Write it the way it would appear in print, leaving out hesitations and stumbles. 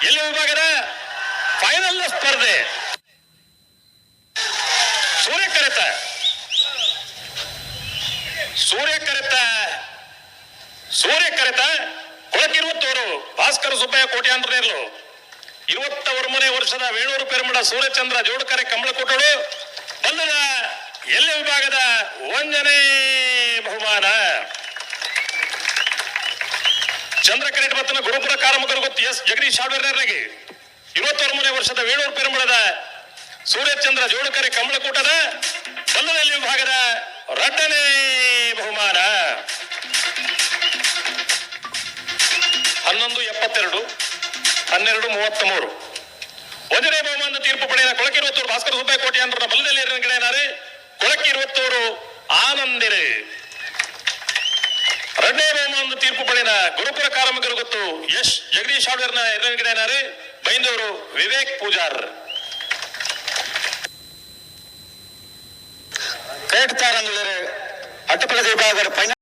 ಎಲ್ಲಿ ವಿಭಾಗದ ಫೈನಲ್ ಸ್ಪರ್ಧೆ. ಸೂರ್ಯ ಕರೆತ, ಸೂರ್ಯ ಕರೆತ, ಸೂರ್ಯ ಕರೆತ ಕೊಳಕಿರುವತ್ತವರು ಭಾಸ್ಕರ ಸುಬ್ಬಯ್ಯ ಕೋಟ್ಯಾಂತರನೇರ್ಲು. 21ನೇ ವರ್ಷದ ವೇಣೂರು ಪೆರುಮಡ ಸೂರ್ಯಚಂದ್ರ ಜೋಡುಕರೆ ಕಂಬಳಕೋಟೋಡು ಬಂದದ ಎಲ್ಲ ವಿಭಾಗದ 1ನೇ ಬಹುಮಾನ. ಚಂದ್ರಕರೆಟ್ ಬತ್ತನ ಗುರುಪುರ ಕಾರಮಕರು ಗೊತ್ತು ಎಸ್ ಜಗದೀಶ್ ಹಾರ್ಡ್ವೇರ್ನರಿಗೆ. 21ನೇ ವರ್ಷದ ವೇಣೂರು ಪೆರುಮಳದ ಸೂರ್ಯಚಂದ್ರ ಜೋಡುಕರೆ ಕಂಬಳಕೂಟದ ಬಲ್ಲದಲ್ಲಿ ವಿಭಾಗದ 2ನೇ ಬಹುಮಾನ. 11.72, 12.33. 1ನೇ ಬಹುಮಾನದ ತೀರ್ಪು ಪಡೆದ ಕೊಳಕಿರುವತ್ತೂರು ಭಾಸ್ಕರ ಸುಬ್ಬಯ್ಯ ಕೋಟ್ಯಾಂತರ ಬಲ್ಲದಲ್ಲಿ ಗೆಳೆಯನಾರೆ ಕೊಳಕಿರುವತ್ತೂರು ಆನಂದಿರು. 2ನೇ ಬಹುಮಾನದ ತೀರ್ಪು ಪಡೆದ ಗುರುಪುರ ಕಾರ್ಮಿಕರು ಗೊತ್ತು ಯಶ್ ಜಗದೀಶ್ ಹಾರ್ಡ್ವೇರ್ನ ಎರಡನೇ ಗೆಳೆಯನಾರೆ ಬೈಂದೂರು ವಿವೇಕ್ ಪೂಜಾರ್. ಕೇಟ್ತಾರಂದ್ರೆ ಅಟ್ಟಪಲದ ವಿಭಾಗದ ಫೈನಲ್.